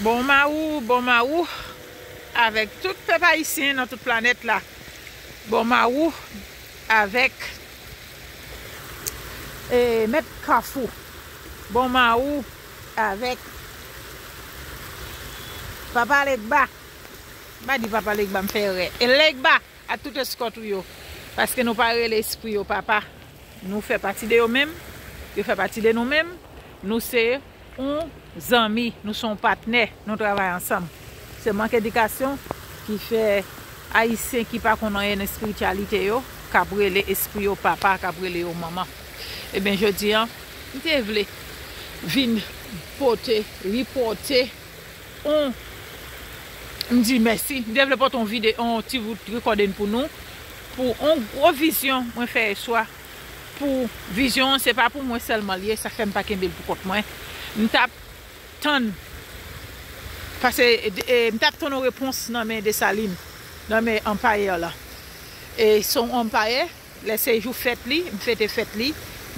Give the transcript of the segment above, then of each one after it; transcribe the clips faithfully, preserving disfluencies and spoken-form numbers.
Bon mawou, bon mawou avèk tout pèp ayisyen nan tout planèt la. Bon mawou avèk e, mèt Kafou. Bon mawou avèk Papa Legba. M pa di Papa Legba, m fè erè. E Legba ak tout eskòt ou yo. Paske nou pa rele espri yo papa. Nou fè pati de yo menm. Yo fè pati de nou menm. Nou se yon zanmi, nou se yon patnè, nou travay ansanm. Se mank edikasyon ki fè Ayisyen ki pa konn anyen nan espirityalite yo, k ap rele espri yo papa, k ap rele yo manman. Ebyen, jodi a, m te vle vin pote, ripòte, yon, m di mèsi. M te vle pote yon vide, yon ti bout recording pou nou, pou yon gwo vizyon mwen fè yè swa. Pou vizyon an, se pa pou mwen sèlman l ye, sa fè m pa kenbe l pou kont mwen. M t ap tann, pase, e, m t ap tann yon repons nan men Desalin, nan men anpayè la. E se yon anpayè, lè se jou fèt li, m fete fèt li,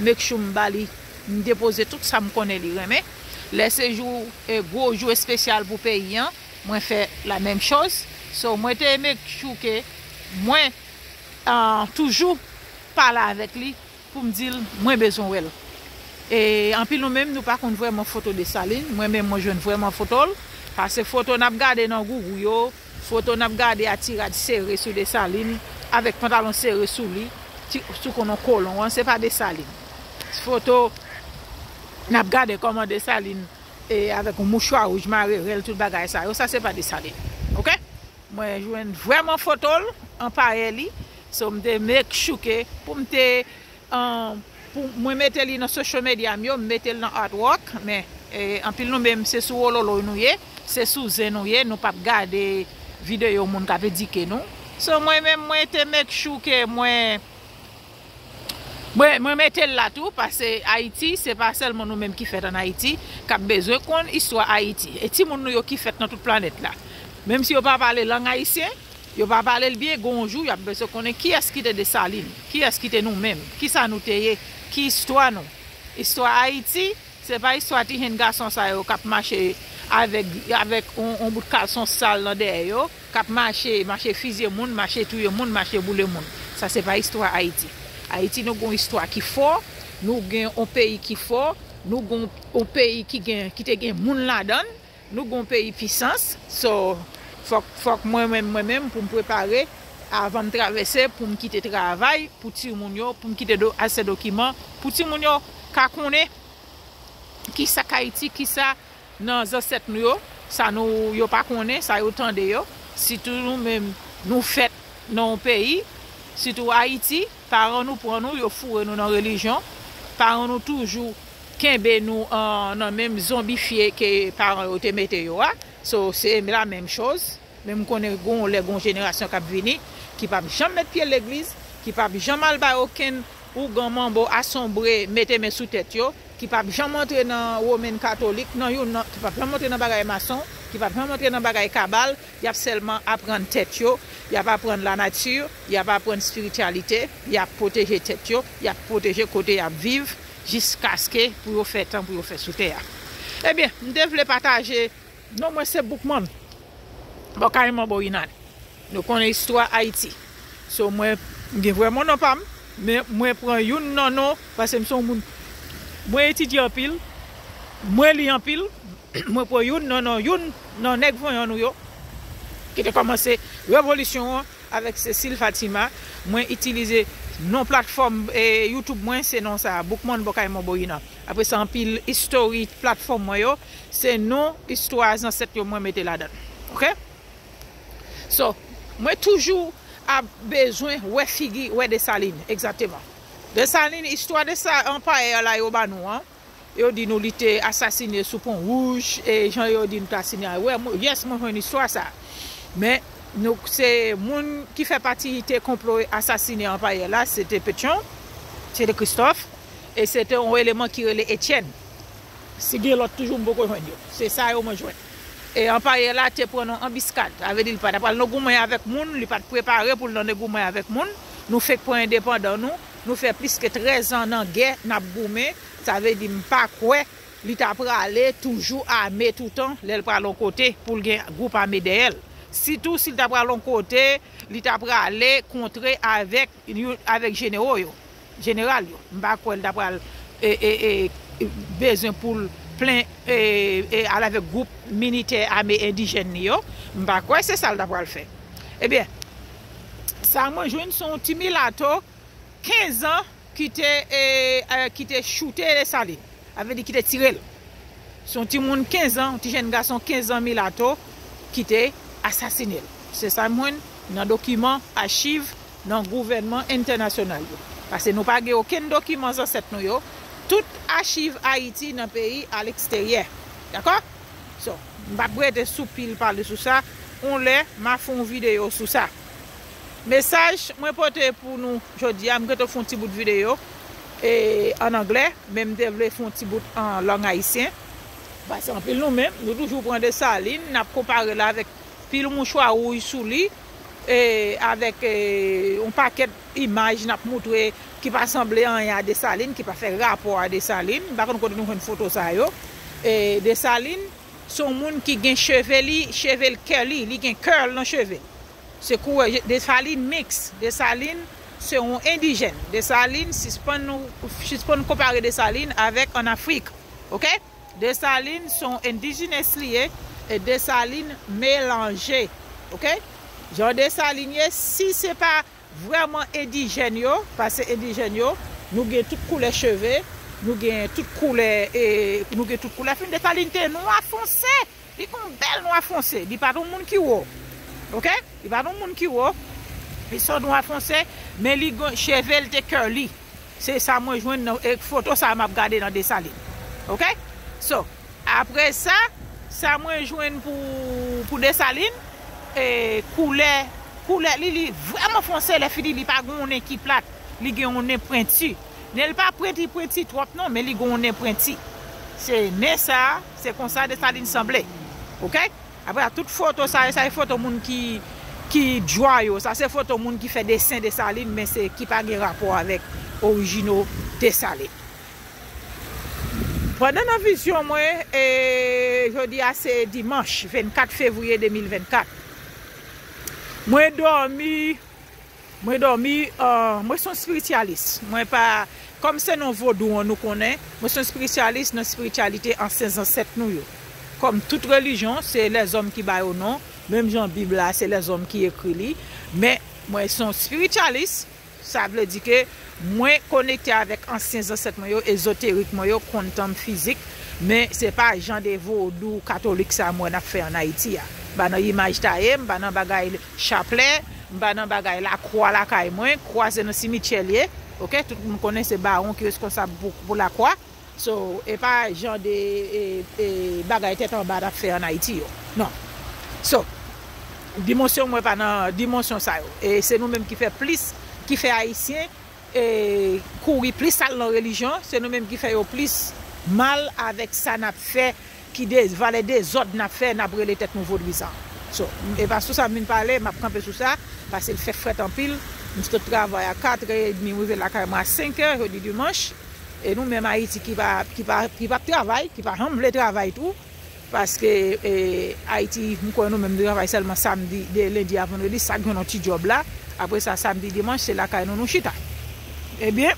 make sure m ba li, m depoze tout sa m konnen li renmen. Lè se jou, e, gwo jou espesyal pou peyi an, mwen fè la menm choz. So, mwen te make sure ke mwen, ah, toujou pale avèk li pou m di l mwen bezwen wè l. E anpil nou menm, nou pa konn vrèman foto Desalin. Mwen menm, mwen jwenn vrèman foto l. Pase foto n ap gade nan Google yo, foto n ap gade a ti rad sere sou Desalin, avèk pantalon sere sou li, ti, sou konon kolon an, se pa Desalin. Foto n ap gade kòman Desalin, e avèk yon mouchwa wouj mare rèl, tout bagay sa yo, sa se pa Desalin. Oke? Mwen jwenn vrèman foto l, anpayè li. So, m te make sure ke pou m te, um, pou mwen mete li nan social media m yo, m mete l nan artwork, men, e, anpil nou menm, se sou wololo nou ye, se sou zen nou ye, nou p ap gade videyo moun k ap edike nou. So, mwen menm, mwen te make sure ke mwen, mwen, mwen mete l la tou, pase Ayiti, se pa sèlman nou menm ki fèt ann Ayiti, k ap bezwen konn istwa Ayiti. E timoun nou yo ki fèt nan tout planèt la. Menm si yo pa pale lang ayisyen, yo pa pale l byen, gon yon jou, y ap bezwen konnen kiyès ki te Desalin, kiyès ki te nou menm, kisa nou te ye, ki istwa nou. Istwa Ayiti, se pa istwa ti jenn gason sa yo k ap mache avèk, avèk yon, yon bout kalson sal nan dèyè yo, k ap mache, mache fizye moun, mache touye moun, mache boule moun. Sa se pa istwa Ayiti. Ayiti, nou gen yon istwa ki fò, nou gen yon peyi ki fò, nou gen yon peyi ki gen, ki te gen moun ladan l, nou gen yon peyi pisans. So, fòk, fòk mwen menm, mwen menm, pou m prepare, avan m travèse, pou m kite travay pou timoun yo, pou m kite do, ase dokiman pou timoun yo ka konnen kisa k Ayiti, kisa nan zansèt nou yo, sa nou, yo pa konnen, sa yo tande yo. Sitou nou menm, nou fèt nan yon peyi, sitou Ayiti, paran nou pran nou, yo foure nou nan relijyon. Paran nou toujou kenbe nou an, nan menm zonbifye ke paran yo te mete yo a. So, se la menm choz. Men m konnen gon lè, gon jenerasyon k ap vini, ki p ap janm met pye legliz, ki p ap janm al bay okenn ougan manbo asonbre mete men sou tèt yo, ki p ap janm antre nan women katolik, nan youn nan, ki p ap janm antre nan bagay mason, ki p ap janm antre nan bagay kabal, y ap sèlman aprann tèt yo, y ap aprann lanati, y ap aprann espirityalite, y ap pwoteje tèt yo, y ap pwoteje kote y ap viv, jiskaske pou yo fè tan pou yo fè sou tè a. Ebyen, m te vle pataje, non mwen se Boukman. Bò Kayman, bò Inan. Nou konnen istwa Ayiti. So, mwen, m gen vrèman non pa m, men mwen pran youn nan non, paske m se yon moun, mwen etidye anpil, mwen li anpil, mwen pran youn nan non, youn nan nèg vanyan nou yo, ki te kòmanse revolisyon an avèk Cécile Fatima. Mwen itilize non platfòm, e, YouTube mwen, se non sa a, Boukman Bò Kayman, bò Inan. Apre sa, anpil istori platfòm mwen yo, se non istwa zansèt yo mwen mete ladan l. Oke? So, mwen toujou ap bezwen wè figi, wè Desalin, egzakteman. Desalin, istwa de sa, anpayè la yo ba nou an, yo di nou li te asasine sou Pon Wouj, e jan yo di nou te asasine a. Wè, mwen, yes, mwen jwenn istwa sa. Men, nou, se moun ki fè pati te konplo asasine anpayè la, se te Petyon, se te Kristòf, e se te yon eleman ki rele Etyèn. Si gen lòt toujou, m poko jwenn yo. Se sa yo mwen jwenn. E anpayè la te pran nan anbiskad. Sa vle di li pa t apral nan goumen avèk moun, li pa t prepare pou l nan goumen avèk moun. Nou fenk pran endepandan nou. Nou fè plis ke trèz an nan gè, n ap goumen. Sa vle di m pa kwè li ta prale toujou ame toutan lè l pral yon kote pou l gen gwoup ame dèyè l. Sitou si l ta pral yon kote, li ta prale kontre avèk, avèk jenero yo, jeneral yo. M pa kwè l ta pral e, e, e, bezwen pou l plen e, e, al avèk gwoup militè ame endijèn li yo. M pa kwè se sa l ta pral fè. Ebyen, sa mwen jwenn se yon ti milato kenz an ki te, e, e, ki te choute Desalin. Sa vle di ki te tire l. Se yon timoun kenz an, yon ti jèn gason kenz an milato ki te asasine l. Se sa m jwenn nan dokiman achiv nan gouvènman entènasyonal yo. Paske nou pa gen okenn dokiman zansèt nou yo. Tout achiv Ayiti nan peyi aleksteryè. Dakò? So, m p ap rete sou pil pale sou sa. On lè, m a fè yon videyo sou sa. Mesaj mwen pote pou nou jodi a, m gentan fè yon ti bout videyo e, an anglè, men m te vle fè yon ti bout an lang ayisyen. Paske anpil nou menm, nou toujou pran Desalin, n ap konpare l avèk pil mouchwa wouj sou li, e, avèk e, yon pakèt imaj n ap moutre ki pa sanble anyen a Desalin, ki pa fè rapò a Desalin. M pa konn kote nou jwenn foto sa yo. E, Desalin, se yon moun ki gen cheve li, cheve l curly, li gen curl nan cheve l. Se koulè Desalin mix. Desalin se yon endijèn. Desalin, sispann nou, sispann konpare Desalin avèk an Afrik. Oke? Desalin se yon indigenous li ye, e Desalin melanje. Oke? Jan Desalin ye, si se pa vrèman endijèn yo, paske endijèn yo, nou gen tout koulè cheve, nou gen tout koulè, e, nou gen tout koulè fim. Desalin te nwa fonse, li gon bèl nwa fonse, li pa t yon moun ki wo. Oke? Li pa t yon moun ki wo, li se yon nwa fonse, men li gon, cheve l te curly. Se sa mwen jwenn nan e, foto sa m ap gade nan Desalin. Oke? So, apre sa, sa mwen jwenn pou, pou Desalin, e, koulè, koulè li, li vrèman fonse, lè fini, li pa gon nen ki plat, li gen yon nen pwenti. Nen l pa pwenti, pwenti twòp non, men li gon nen pwenti. Se nen sa, se konsa Desalin sanble. Oke? Apre sa, tout foto sa yo, sa se foto moun ki, ki dwa yo. Sa se foto moun ki fè desen Desalin, men se ki pa gen rapò avèk orijino Desalin. Pandan nan vizyon mwen, e, jodi a se dimanch vennkat fevriye de mil vennkat. Mwen dòmi, mwen dòmi, e, mwen se yon espiritialis. Mwen pa, kòm se non vodou an nou konnen, mwen se yon espiritialis nan espirityalite ansyen zansèt nou yo. Kòm tout relijyon, se lèzòm ki ba yo non, menm jan Bib la, se lèzòm ki ekri li. Men, mwen se yon espiritialis, sa vle di ke mwen konekte avèk ansyen zansèt mwen yo, ezoterik mwen yo, kwantam fizik, men se pa jan de vodou katolik sa m wè n ap fè ann Ayiti a. M pa nan imaj taye, m pa nan bagay chaplè, m pa nan bagay lakwa lakay mwen, kwa se nan simityè l ye. Oke, tout moun konnen se bawon ki reskonsab pou, pou lakwa. So, e pa jan de e, e, bagay tèt anba n ap fè ann Ayiti yo. Non. So, dimansyon mwen pa nan dimansyon sa yo. E se nou menm ki fè plis, ki fè Ayisyen e, kouri plis al nan relijyon, se nou menm ki fè yo plis mal avèk sa n ap fè, ki de, valè dezòd n ap fè, n ap rele tèt nou vodouyizan. So, e pa sou sa m vin pale, m ap kanpe sou sa, paske l fè frèt anpil. M sot travay a katrè edmi, m rive lakay mwen a senk è, jodi dimanch. E nou menm Ayiti ki pa, ki pa, ki p ap travay, ki pa janm vle travay tou, paske, e, Ayiti, m kwè nou menm nou travay sèlman samdi, de lendi a vandredi, sa k jwenn yon ti djòb la. Apre sa, samdi, dimanch, se lakay nou nou chita. Ebyen,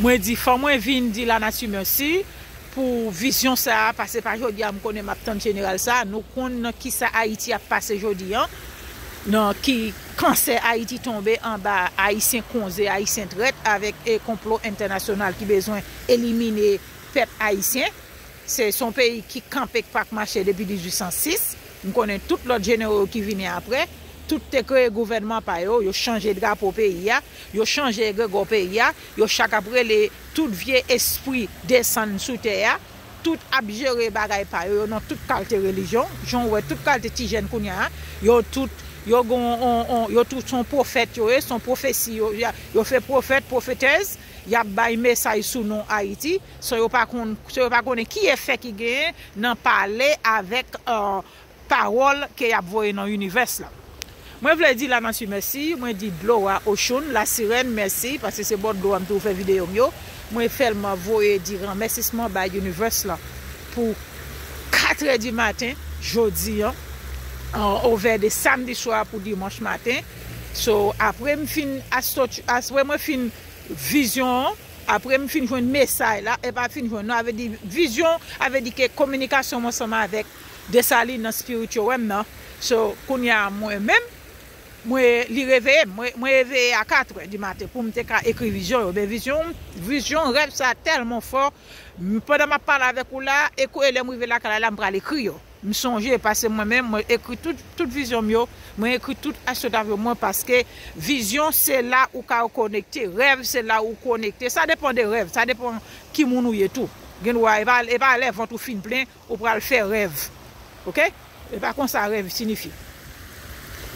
mwen di, fò mwen vin di lanati mèsi pou vizyon sa a, paske pa jodi a m konnen m ap tann jeneral sa a. Nou konn nan kisa Ayiti ap pase jodi an, nan ki kansè Ayiti tonbe anba Ayisyen konze, Ayisyen trèt, avèk, e, konplo entènasyonal ki bezwen elimine pèp ayisyen. Se, se yon peyi ki kanpe, k pa k mache depi dizuit san sis. M konnen tout lòt jenero yo ki vini apre, tout te kreye gouvènman pa yo, yo chanje drapo peyi a, yo chanje egregò peyi a, yo chak ap rele tout vye espri desann sou tè a, tout ap jere bagay pa yo, yo nan tout kalte relijyon, jan w wè tout kalte ti jèn kounye a, yo tout, yo gon, on, on, yo tout se yon pwofèt yo ye, se yon pwofesi yo, yo, yo fè pwofèt, pwofetèz, y ap bay mesaj sou non Ayiti, san yo pa konn, san yo pa konnen ki efè ki genyen nan pale avèk, e, pawòl ke y ap voye nan inivès la. Mwen vle di lanati mèsi, mwen di dlo a Ochoun, lasirèn, mèsi, paske se bò dlo a m toujou fè videyo m yo. Mwen sèlman voye di remèsisman bay universe lan pou katrè di maten jodi an, an, ovè de samdi swa pou dimanch maten. So, apre m fin asòti, apre mwen fin vizyon an, apre m fin jwenn mesaj la, e pa fin jwenn non, avè di vizyon, avè di ke kominikasyon mwen ansanm avèk Desalin nan spirit yo wè m nan. So, kounye a mwen menm, mwen, li reveye m. Mwen, mwen reveye a katrè di maten pou m te ka ekri vizyon yo. Men vizyon, vizyon, rèv sa tèlman fò. M, pandan m ap pale avèk ou la, e kou, e lè m rive lakay la, la, m pral ekri yo. M sonje, paske mwen menm, mwen ekri tout, tout vizyon m yo, mwen ekri tout achetav yo mwen, paske vizyon, se la ou ka konekte. Rèv, se la ou konekte. Sa depann de rèv, sa depann ki moun ou ye tou. Gen dwa, e pa, e pa lè vant ou fin plen, ou pral fè rèv. Oke? E pa konsa rèv siyifi.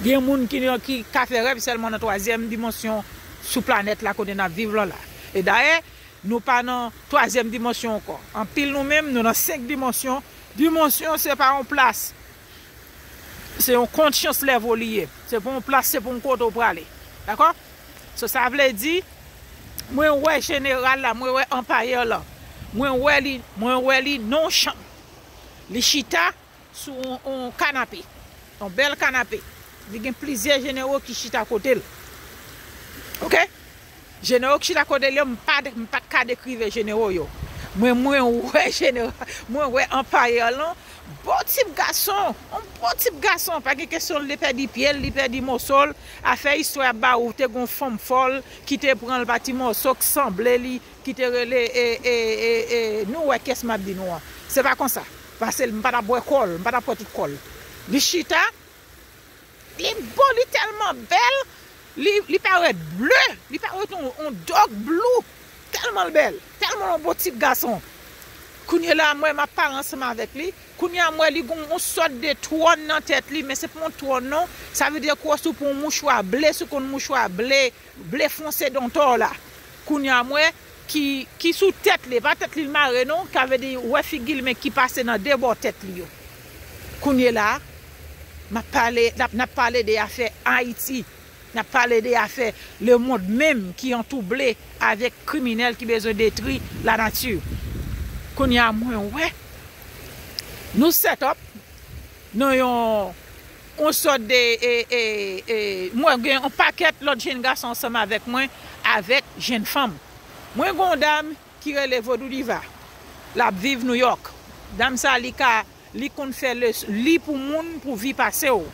Gen moun ki, ki ka fè rèv sèlman nan twazyèm dimansyon sou planèt la kote n ap viv lan la. E dayè, nou pa nan twazyèm dimansyon ankò. Anpil nou menm, nou nan senk dimansyon. Dimansyon, se pa yon plas. Se yon konsyans level li ye. Se pa yon plas, se pa yon kote w prale. Dakò? So, sa vle di, mwen wè jeneral la, mwen wè anpayè lan. Mwen wè li, mwen wè li nan yon chanm. Li chita sou yon, yon kanape. Yon bèl kanape. Li gen plizyè jenero ki chita kote l. Oke? Jenero ki chita kote l yo, m pa, m pa t ka dekrive jenero yo. Mwen, mwen wè jenero, mwen wè anpayè lan, bon tip gason, yon bon tip gason, pa gen kesyon li pèdi pye l, li pèdi moso l, afè istwa ap ba ou, te gen yon fanm fò l ki te pran l pa ti moso k sanble li, ki te rele, e, e, e, e, nou wè kiyès m ap di nou an. Se pa konsa. Paske m pa t ap wè kò l, m pa t ap wè tout kò l. Li chita, li bon, li tèlman bèl, li, li parèt ble, li parèt yon, yon dòg blou, tèlman l bèl, tèlman yon bon tip gason. Kounye la, mwen, m ap pale ansanm avèk li. Kounye a, mwen, li gen yon sòt de twòn nan tèt li, men se pa yon twòn non. Sa vle di kwòs ou pran yon mouchwa ble, sou konn mouchwa ble, ble fonse dontò la. Kounye a, mwen, ki, ki sou tèt li, pa tèt li l mare non, sa vle di wè figi l, men ki pase nan de bò tèt li yo. Kounye la, m ap pale, n ap, n ap pale de afè Ayiti. N ap pale de afè lemonn menm ki antouble avèk kriminèl ki bezwen detwi lanati. Kounye a, mwen wè, nou set up nan yon, yon sòt de, e, e, e, mwen gen yon pakèt lòt jenn gason ansanm avèk mwen, avèk jenn fanm. Mwen gen yon dam ki rele Vodou Diva. L ap viv New York. Dam sa, li ka, li konn fè le, li pou moun pou vi pase w.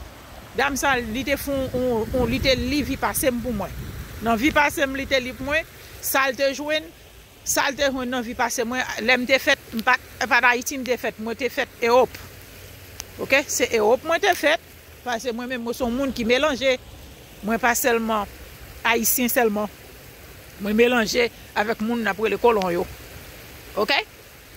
Dam sa, li te fè yon, yon, yon, li te li vi pase m pou mwen. Nan vi pase m, li te li pou mwen. Sa l te jwenn, sa l te jwenn nan vi pase mwen, lè m te fèt, m pa, pa t Ayiti m te fèt, mwen te fèt Ewòp. Oke? Se Ewòp mwen te fèt, paske mwen menm, mwen se yon moun ki melanje. Mwen pa sèlman ayisyen sèlman. Mwen melanje avèk moun n ap rele kolon yo. Oke?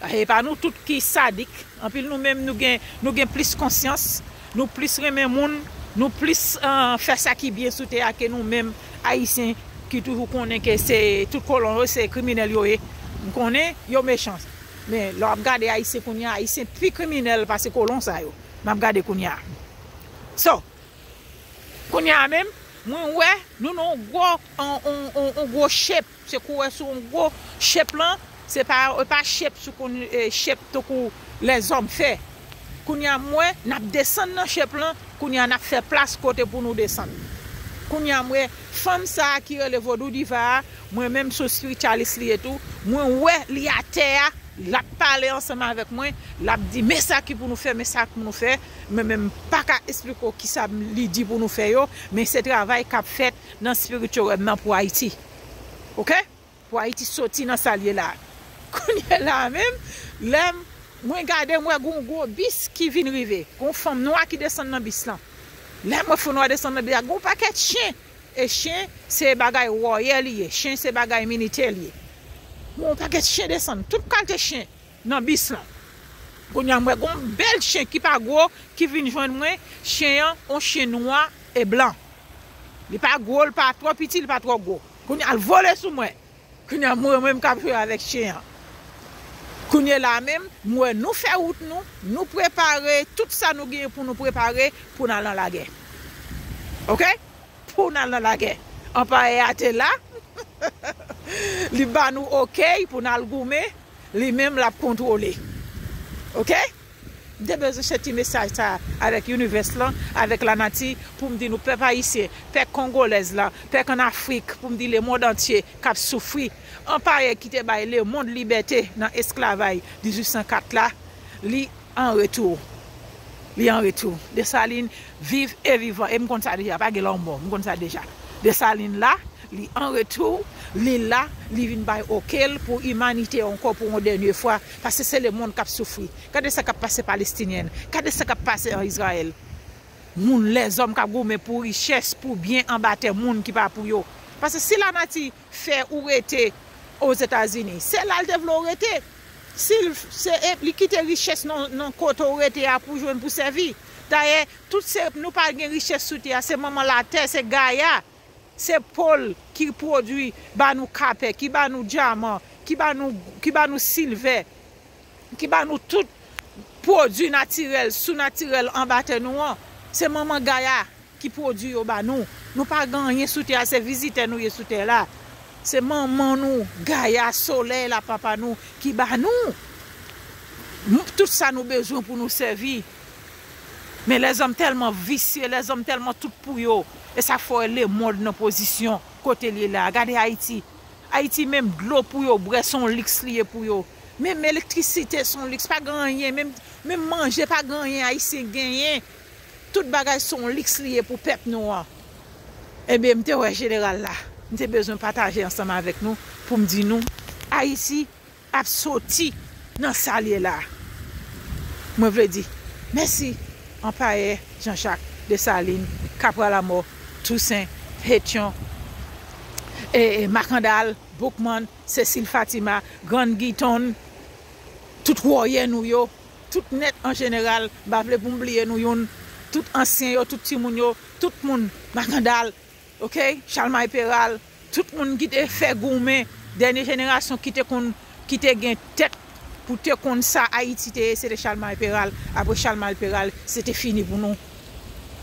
E pa nou tout ki sadik. Anpil nou menm, nou gen, nou gen plis konsyans, nou plis renmen moun, nou plis, eh, fè sa ki byen sou tè a ke nou menm ayisyen ki toujou konnen ke se tout kolon yo, se kriminèl yo ye. M konnen yo mechan. Men lè w ap gade ayisyen kounye a, ayisyen pi kriminèl pase kolon sa yo. M ap gade kounye a. So, kounye a menm, mwen wè nou nan yon gwo, on, on, on, on gwo ship. Se kou wè sou yon gwo ship lan, se pa, e pa ship sou konn, e, ship tankou lèzòm fè. Kounye a mwen, n ap desann nan ship lan, kounye a n ap fè plas kote pou nou desann. Kounye a mwen, fanm sa a ki rele Vodou Diva a, mwen menm se yon spiritualist li ye tou, mwen wè li atè a, l ap pale ansanm avèk mwen, l ap di, men sa ki pou nou fè, men sa ki pou nou fè. Mwen menm, m pa ka eksplike w kisa li di pou nou fè yo, men se travay k ap fèt nan spirit yo wè m nan pou Ayiti. Oke? Pou Ayiti soti nan sa l ye la. Kounye la menm, lè m, mwen gade, m wè gon gwo bis ki vin rive. Gon fanm nwa ki desann nan bis lan. Lè mwen fanm nwa desann nan bis la, gon pakèt chen. E chen, se bagay wòyè li ye. Chen, se bagay militè li ye. Gon pakèt chen desann. Tout kalite chen nan bis lan. Kounye a, m wè gon bèl chen ki pa gwo, ki vin jwenn mwen. Chen an, on chen nwa e blan. Li pa gwo, li pa twò piti, li pa twò gwo. Kounye a, l vole sou mwen. Kounye a, mwen menm k ap jwe avèk chen an. Kounye la menm, m wè nou fè wout nou, nou prepare tout sa nou genyen pou nou prepare pou n al nan lagè. Oke? Pou n al nan lagè. Anpayè a te la. Li ba nou okey pou n al goumen, li menm l ap kontwole. Oke? M te bezwen se ti mesaj sa avèk univers lan, avèk lanati, pou m di nou pèp ayisyen, pèp kongolèz la, pèp ann Afrik, pou m di lemonn antye k ap soufri. Anpayè ki te bay lemonn libète nan esklavay dizuit san kat la, li an retou. Li an retou. Desalin viv e vivan. E m konn sa deja, pa gen lanmò. M konn sa deja. Desalin la, li an retou, li la, li vin bay okey l pou imanite ankò pou yon dènye fwa, paske se lemonn k ap soufri. Gade sa k ap pase Palestinyen, gade sa k ap pase an Izrayèl. Moun, lèzòm k ap goumen pou richès, pou byen anba tè moun ki pa pou yo. Paske si lanati fè ou rete Ozetazini, se la l te vle w rete. Si l, se, e, li kite richès nan, nan kote w rete a pou jwenn pou sèvi. Dayè, tout se, nou pa gen richès sou tè a, se manman latè, se Gaya. Se pòl ki pwodui ba nou kapè, ki ba nou dyaman, ki ba nou, ki ba nou silvè, ki ba nou tout pwodui natirèl, sou natirèl anba tè nou an. Se manman Gaya ki pwodui yo ba nou. Nou pa gen anyen sou tè a, se vizitè nou ye sou tè la. Se manman nou, Gaya, solèy la, papa nou, ki ba nou m-, tout sa nou bezwen pou nou sèvi. Men lèzòm tèlman visye, lèzòm tèlman tout pou yo. E sa fè w wè lemonn nan pozisyon kote l ye la. Gade Ayiti. Ayiti, menm dlo pou yo bwè, se yon liks li ye pou yo. Menm elektrisite, se yon liks. Pa gen anyen. Menm, menm manje, pa gen anyen Ayisyen genyen. Tout bagay se yon liks li ye pou pèp nou an. Ebyen, m te wè jeneral la. M te bezwen pataje ansanm avèk nou pou m di nou, Ayiti ap soti nan sa l ye la. Mwen vle di mèsi Anpayè, Jean Jacques, Dessalines, Kapra Lamò, Tousen, Petyon, e, e, Makandal, Boukman, Cécile Fatima, Grann Giton, tout wòyè nou yo, tout nèt an jeneral, m pa vle pou m bliye nou youn, tout ansyen yo, tout timoun yo, tout moun, Makandal, oke, Chalmay Peral, tout moun ki te fè goumen, dènye jenerasyon ki te konn, ki te gen tèt pou te konn sa Ayiti te ye, se te Chalmay Peral. Apre Chalmay Peral, se te fini pou nou.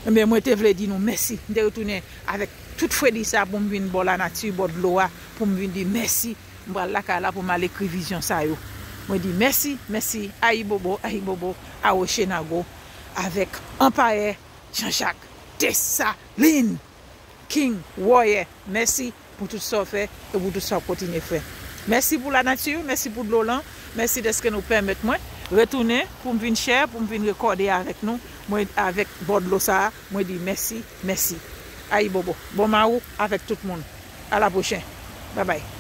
Ebyen, mwen te vle di nou mèsi. M te retounen avèk tout fredi sa pou m vin bò lanati, bò dlo a, pou m vin di mèsi. M pral lakay la pou m al ekri vizyon sa yo. Mwen di mèsi, mèsi, ayibobo, ayibobo, a Rochenago, avèk Anpayè, Jean Jacques, Dessalines, King, Wòyè. Mèsi pou tout sa w fè e pou tout sa w kontinye fè. Mèsi pou lanati, mèsi pou dlo lan, mèsi dèske nou pèmèt mwen retounen pou m vin share, pou m vin rekòde avèk nou, mwen avèk bò dlo sa a, mwen di mèsi, mèsi. Ayibobo. Bon Mawou avèk tout moun. A la pwochen. Babay.